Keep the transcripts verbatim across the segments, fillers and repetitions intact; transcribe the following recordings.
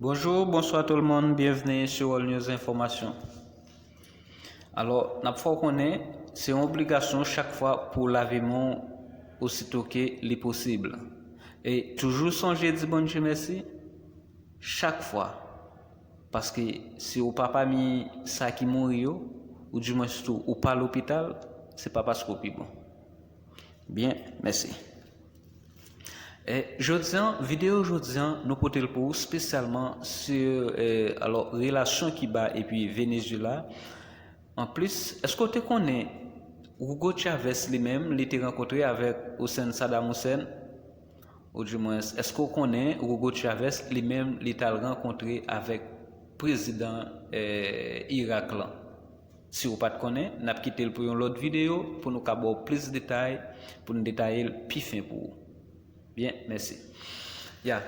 Bonjou, bonswa tout le monde, byenvni sou All News Enfòmasyon. Alò, n ap fè w konnen, se yon obligasyon chak fwa pou w lave men w osito ke li posib. E toujou sonje di Bondye mèsi chak fwa. Paske si w pa pami sa ki mouri yo, oudimwens tou ou pa lopital, se pa paske w pi bon. Byen, mèsi. E jodi a, videyo jodi a, nou pote l pou ou espesyalman sou, e, alò, relasyon Kiba epi Venezuela. Anplis, èske w te konnen Hugo Chavez li menm, li te rankontre avèk Hussein Saddam Hussein? Oudimwens, èske w konnen Hugo Chavez li menm, li t al rankontre avèk prezidan, e, Irak lan? Si w pa t konnen, n ap kite l pou yon lòt videyo pou nou ka ba w plis detay, pou n detaye l pi fen pou ou. Byen, mèsi. Ya.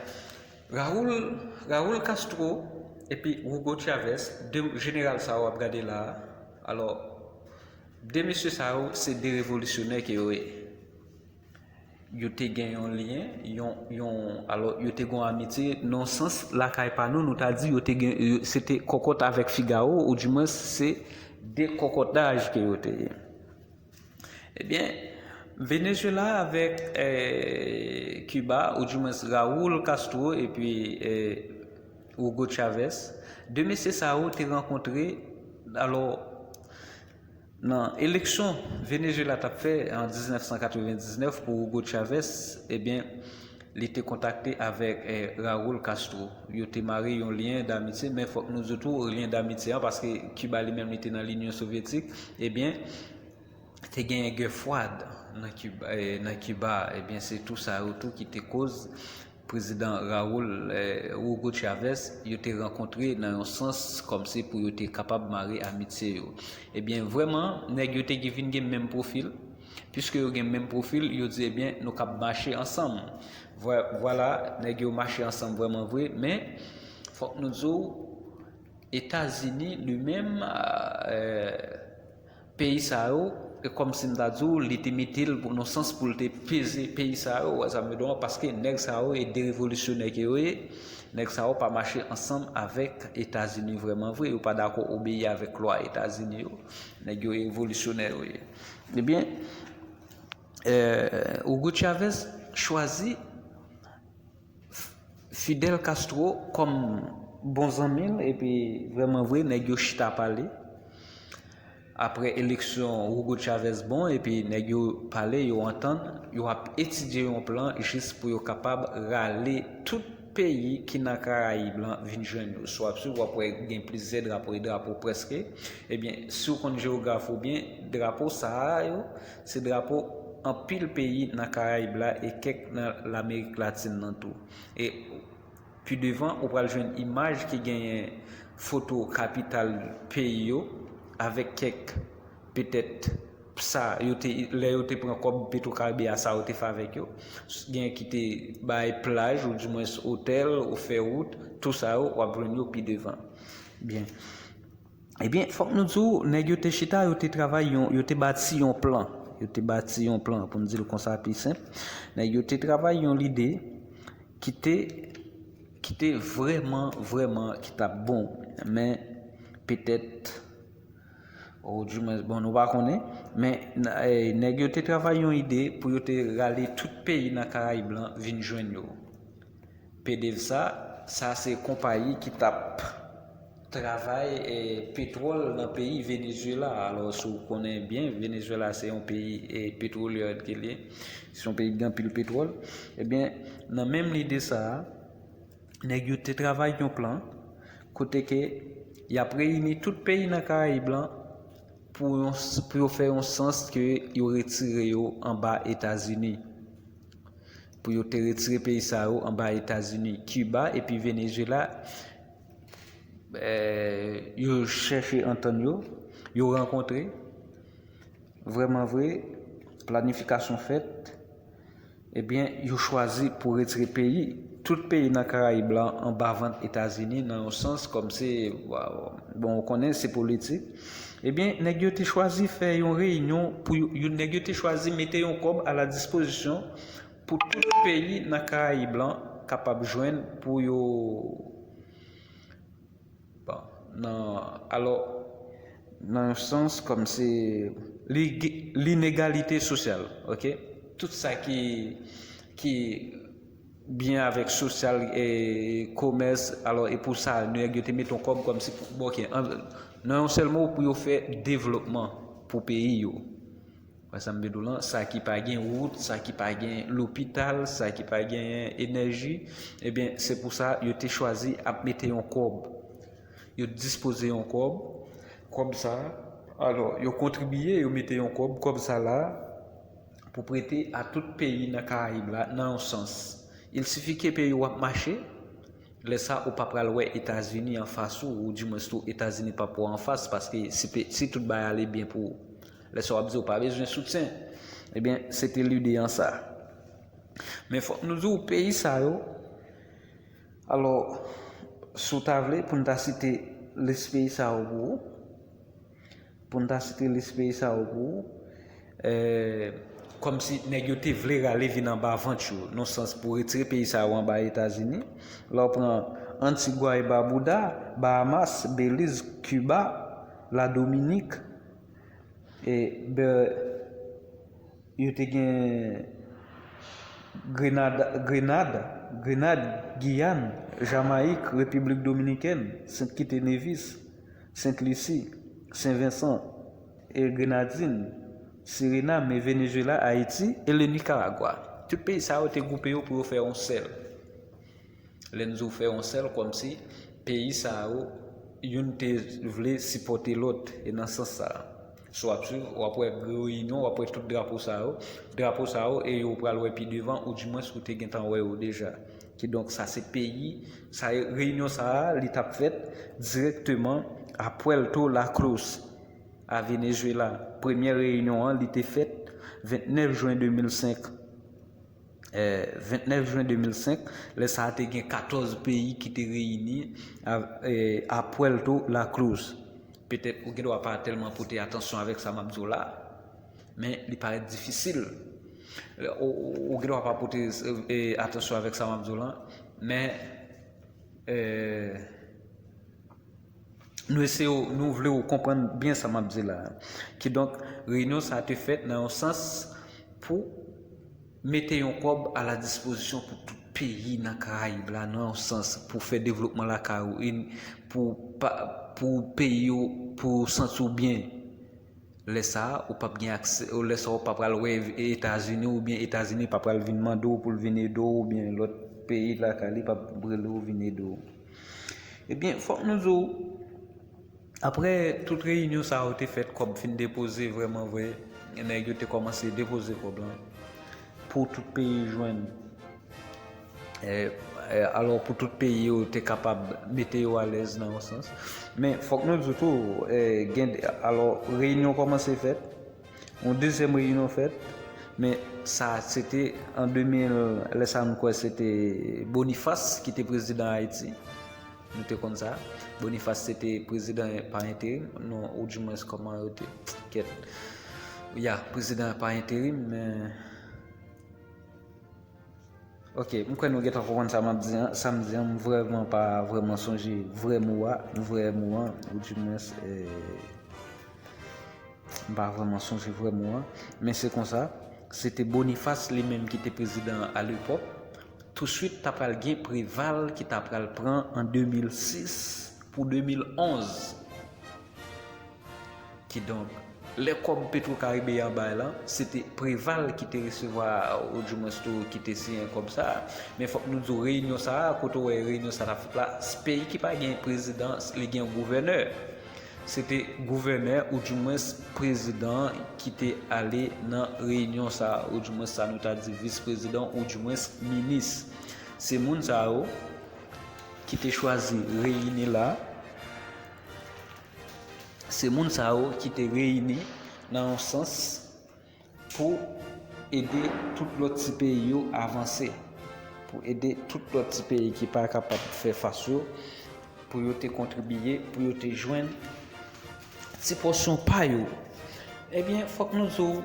Raoul, Raoul Castro epi Hugo Chavez, de jeneral sa yo w ap gade la a. Alò, de mesye sa yo, se de revolisyonè ke yo ye. Yo te gen yon lyen, yon, yon, alò, yo te gen yon amitye, nan sans lakay pa nou, nou ta di, yo te gen, yo, se te kòkòt avèk Figawo, oudimwens, se de kòkòtaj ke yo te ye. Ebyen, Venezuela avèk, e, Kiba, oudimwens Raoul Castro epi, e, Hugo Chavez, de mesye sa yo te rankontre, alò, nan eleksyon Venezuela t ap fè an diznèf san katrevendiznèf pou Hugo Chavez, ebyen, li te kontakte avèk, e, Raoul Castro. Yo te mare yon lyen d'amitye, men fòk nou di tou lyen d'amitye an, paske Kiba li menm li te nan Linyon Sovyetik, ebyen, te genyen gè fwad nan Kiba, e, nan Kiba, ebyen, se tou sa yo tou ki te koz prezidan Raoul, e, Hugo Chavez, yo te rankontre nan yon sans kòmsi pou yo te kapab mare amitye yo. Ebyen, vrèman, nèg yo te vin gen menm pwofil, piske yo gen menm pwofil, yo di, ebyen, nou kab mache ansanm. Vwa-, vwala, nèg yo mache ansanm vrèman vre, men fòk nou di w, Etazini, li menm, e, peyi sa yo, e kòmsi m ta di w, li te mete l pou, nan sans pou l te peze peyi sa yo, w wè sa m vle di w, paske nèg sa yo e de revolisyonè ke yo ye, nèg sa yo pa mache ansanm avèk Etazini vrèman vre, yo pa dakò obeyi avèk lwa Etazini yo, nèg yo e revolisyonè yo ye. Ebyen, e, Hugo Chavez chwazi Fidel Castro kòm bon zanmi l, epi vrèman vre, nèg yo chita pale. Apre eleksyon Hugo Chavez bon, epi nèg yo pale, yo antann, yo ap etidye yon plan jis pou yo kapab rale tout peyi ki nan Karayib lan vin jwenn yo. Si w ap swiv, w ap wè gen plizyè drapo, e drapo prèske. Ebyen, si w konn jewograf ou byen, drapo sa a yo, se drapo anpil peyi nan Karayib la e kèk nan Lamerik Latin nan tou. E pi devan, ou pral jwenn imaj ki genyen foto kapital peyi yo, avèk kèk, petèt, sa yo te, lè yo te pran kòb Petwokaribe a, sa yo te fè avèk yo. Genyen ki te bay plaj, oudimwens otèl, ofè wout, tou sa yo, w ap jwenn yo pi devan. Byen. Ebyen, fòk nou di w, nèg yo te chita, yo te travay yon, yo te bati yon plan. Yo te bati yon plan, pou n di l konsa pi senp. Nèg yo te travay yon lide ki te, ki te vrèman, vrèman, ki t ap bon. Men, petèt, oudimwens, bon, nou pa konnen, men, n-, e, nèg yo te travay yon ide pou yo te rale tout peyi nan Karayib lan vin jwenn yo. PDVSA, sa se konpayi ki t ap travay, e, petwòl nan peyi Venezuela. Alò, si w konnen byen, Venezuela se yon peyi, e, petwolyè ke l ye. Se yon peyi ki gen anpil petwòl. Ebyen, nan menm lide sa a, nèg yo te travay yon plan kote ke y ap reyini tout peyi nan Karayib lan pou yon, pou yo fè yon sans ke yo retire yo anba Etazini. Pou yo te retire peyi sa yo anba Etazini. Kiba epi Venezuela, eh, yo chèche antann yo, yo rankontre. Vrèman vre, planifikasyon fèt. Ebyen, yo chwazi pou retire peyi, tout peyi nan Karayib la anba vant Etazini nan yon sans kòmsi, bon, ou konnen se politik. Ebyen, nèg yo te chwazi fè yon reyinyon pou yo, yo, nèg yo te chwazi mete yon kòb a la dispozisyon pou tout peyi nan Karayib lan kapab jwenn pou yo, Alò, nan yon sans, kòm se li- linegalite sosyal, ok? Tout sa ki, ki byen avèk sosyal e komès, alò, e pou sa, nèg yo te mete yon kòb kòm si pou, bon, ok, an- nan yon sèl mo, pou yo fè devlopman pou peyi yo. Wè sa m vle di w lan, sa ki pa gen wout, sa ki pa gen lopital, sa ki pa gen enèji, ebyen, se pou sa yo te chwazi ap mete yon kòb. Yo dispoze yon kòb, kòb sa, alò, yo kontribiye, yo mete yon kòb, kòb sa la, pou prete a tout peyi nan Karayib la, nan yon sans. Il sifi ke peyi w ap mache, lè sa ou pa pral wè Etazini anfas ou, ou di mwens tou Etazini p ap wè w anfas, paske si, pe- si tout bagay ale byen pou ou, lè sa w ap di ou pa bezwen soutyen. Ebyen, se te lide an sa. Men fòk nou di w peyi sa yo, alò, si w ta vle, pou n ta site lis peyi sa yo pou ou, pou n ta site lis peyi sa yo pou ou, eh, kòmsi nèg yo te vle rale vin anba vant yo, nan sans pou retire peyi sa yo anba Etazini. Lè w pran Antigua e Barbuda, Bahamas, Belize, Kiba, Ladominik, e Ber- yo te gen Grenada, Grenada, Grenad, Giyàn, Jamayik, Repiblik Dominikèn, Sent Kit e Nevis, Sent Lisi, Sen Vensan e Grenadin, Sirinam e Venezwela, Ayiti e le Nikaragwa. Tout peyi sa yo te gwoupe yo pou yo fè yon sèl. Lè n di w fè yon sèl, kòmsi peyi sa yo, youn te vle sipòte lòt, e nan sans sa a. Si w ap swiv, w ap wè Reyinyon, w ap wè tout drapo sa yo. Drapo sa yo, e yo pral wè pi devan, oudimwens ou te gentan wè yo deja. Kidonk, sa se peyi, sa Reyinyon sa a, li t ap fèt dirèkteman a Puerto La Cruz, a Venezwela. Premyè reyinyon an, li te fèt vennèf jen de mil senk. Eh, vennèf jen de mil senk, lè sa a te gen katòz peyi ki te reyini a, eh, a Puerto La Cruz. Petèt ou gen dwa pa tèlman pote atansyon avèk sa m ap di w la, men li parèt difisil. Ou, ou, ou gen dwa pa pote, eh, atansyon avèk sa m ap di w la, men, eh, nou eseye, nou vle w konprann byen sa m ap di la. Kidonk, reyinyon sa a te fèt nan yon sans pou mete yon kòb a la dispozisyon pou tout peyi nan Karayib la, nan yon sans, pou fè devlopman lakay ou, e pou pa- pou peyi yo, pou w santi w byen. Lè sa a, ou p ap gen aksè, lè sa a, ou pa pral wè Etazini, oubyen Etazini pa pral vin mande w pou l vin ede w, oubyen lòt peyi lakay li p ap rele w vin ede w. Ebyen, fòk nou di w, apre tout reyinyon sa yo te fèt, kòb fin depoze vrèman vre, nèg yo te kòmanse depoze kòb lan pou tout peyi jwenn. Eh, eh, alò, pou tout peyi yo te kapab mete yo alèz nan yon sans. Men, fòk nou di tou, eh, gen, alò, reyinyon kòmanse fèt, yon dezyèm reyinyon fèt, men sa, se te an de mil, lè sa nou kwè se te Boniface ki te prezidan Ayiti. Nou te konn sa. Boniface se te prezidan pa enterim, non, oudimwens kòman yo te, kèt. Ya, prezidan pa enterim, men Ok, m kwè nou gentan konprann sa m ap di an. Sa m di an, m vrèman pa vrèman sonje vrè mo a, vrè mo an, oudimwens, eh, m pa vrèman sonje vrè mo an. Men se konsa, se te Boniface li menm ki te prezidan an alepòk. Touswit, ta pral gen Preval ki ta pral pran an de mil sis pou de mil onz. Kidonk, lè kòb Petro Caribe a bay lan, se te Preval ki te resevwa, oudimwens tou ki te siyen kòb sa a. Men fòk nou di w, reyinyon sa a, kote w wè reyinyon sa a t ap fèt la, s- peyi ki pa gen prezidan, li gen gouvènè. Se te gouvènè, oudimwens prezidan, ki te ale nan reyinyon sa a, oudimwens sa nou ta di vis prezidan, oudimwens minis. Se moun sa yo ki te chwazi reyini la. Se moun sa yo ki te reyini nan yon sans pou ede tout lòt ti peyi yo avanse, pou ede tout lòt ti peyi ki pa kapab fè fas yo, pou yo te kontribiye, pou yo te jwenn ti pòsyon pa yo. Ebyen, fòk nou di w,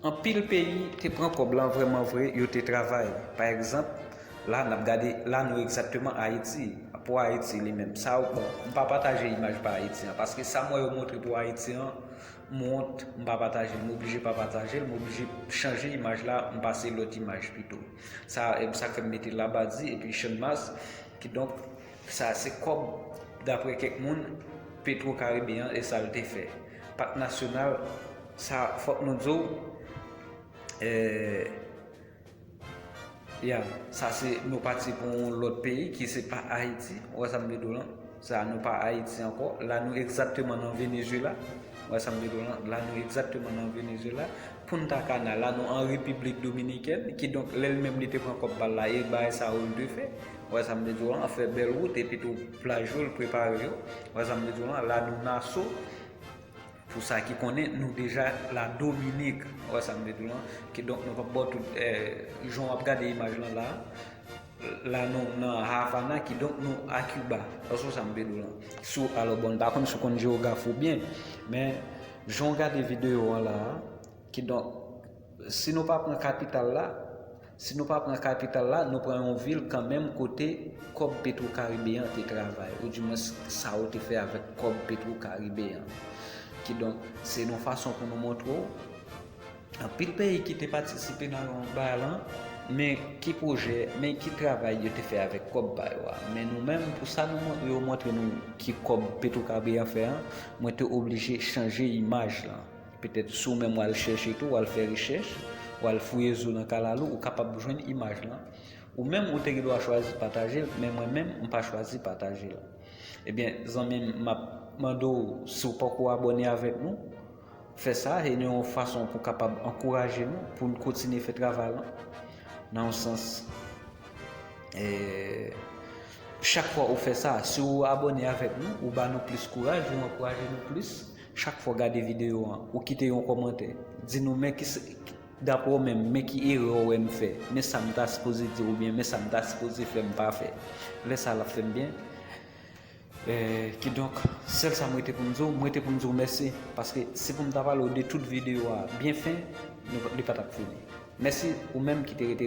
anpil peyi te pran kòb lan vrèman vre, yo te travay. Pa egzanp, la, n ap gade, la, nou egzakteman Ayiti. Pou Ayiti li menm, sa, bon, m pa pataje imaj pa Ayiti an, paske sa m wè yo montre pou Ayiti an, m wont, m pa pataje l, m oblije pa pataje l, m oblije chanje imaj la, m pase lòt imaj pito. Sa, e sa k fè m mete Labadi epi Channmas, kidonk, sa se kòb, daprè kèk moun, Petro Karibe an, e sa l te fè. Pak Nasyonal, sa, fòk nou di w, eh, ya, sa se nou pati pou yon lòt peyi ki se pa Ayiti. Ou wè sa m vle di w lan? Sa nou pa Ayiti ankò. La nou egzakteman nan Venezuela. Ou wè sa m vle di w lan? La nou egzakteman nan Venezuela. Punta Cana, la nou an Repiblik Dominikèn. Kidonk, lè l menm li te pran kòb pa l la, e bagay sa yo l te fè. Ou wè sa m vle di w lan? Fè bèl wout, epi tou plaj yo, l prepare yo. Ou wè sa m vle di w lan? La nou Naso. Pou sa ki konnen, nou deja la Dominik. Ou wè sa m vle di w lan? Kidonk, nou p ap ba w tout, eh, jan w ap gade imaj lan la. La nou nan Havana, kidonk nou a Kiba. Ou wè sa m vle di w lan? Sou, alò, bon, m pa konn si w konn jewograf ou byen, men jan w gade videyo an la, kidonk, si nou pa pran kapital la, si nou pa pran kapital la, nou pran yon vil kanmenm kote kòb Petro Karibe an te travay, oudimwens sa yo te fè avèk kòb Petro Karibe an. Kidonk, se yon fason pou nou montre w, anpil peyi ki te patisipe nan bagay lan, men ki pwojè, men ki travay yo te fè avèk kòb pa yo a. Men nou menm, pou sa nou mon-, yo montre nou ki kòb Petro Karibe an fè an, mwen te oblije chanje imaj lan. Petèt si w menm w al chèche tou, w al fè rechèch, w al fouye zo nan kalalou, ou kapab jwenn imaj lan. Ou menm, ou te gen dwa chwazi pataje l, men mwen menm, m pa chwazi pataje l. Ebyen, zanmi m, m ap mande w, si w poko abòne avèk nou, fè sa, e yon fason pou kapab ankouraje nou, pou n kontinye fè travay lan. Nan yon sans, eh, chak fwa ou fè sa, si w abòne avèk nou, ou ba nou plis kouraj, ou ankouraje nou plis. Chak fwa w gade videyo an, ou kite yon kòmantè. Di nou, men ki, dapre w menm, men ki erè w wè m fè. Men sa m ta sipoze di oubyen men sa m ta sipoze fè m pa fè. Lè sa l ap fè m byen. Eh, kidonk, sèl sa m rete pou m di w, m rete pou m di w mèsi. Paske si pou m ta pale w de tout videyo a byen fen, nou, li pa t ap fini. Mèsi ou menm ki te rete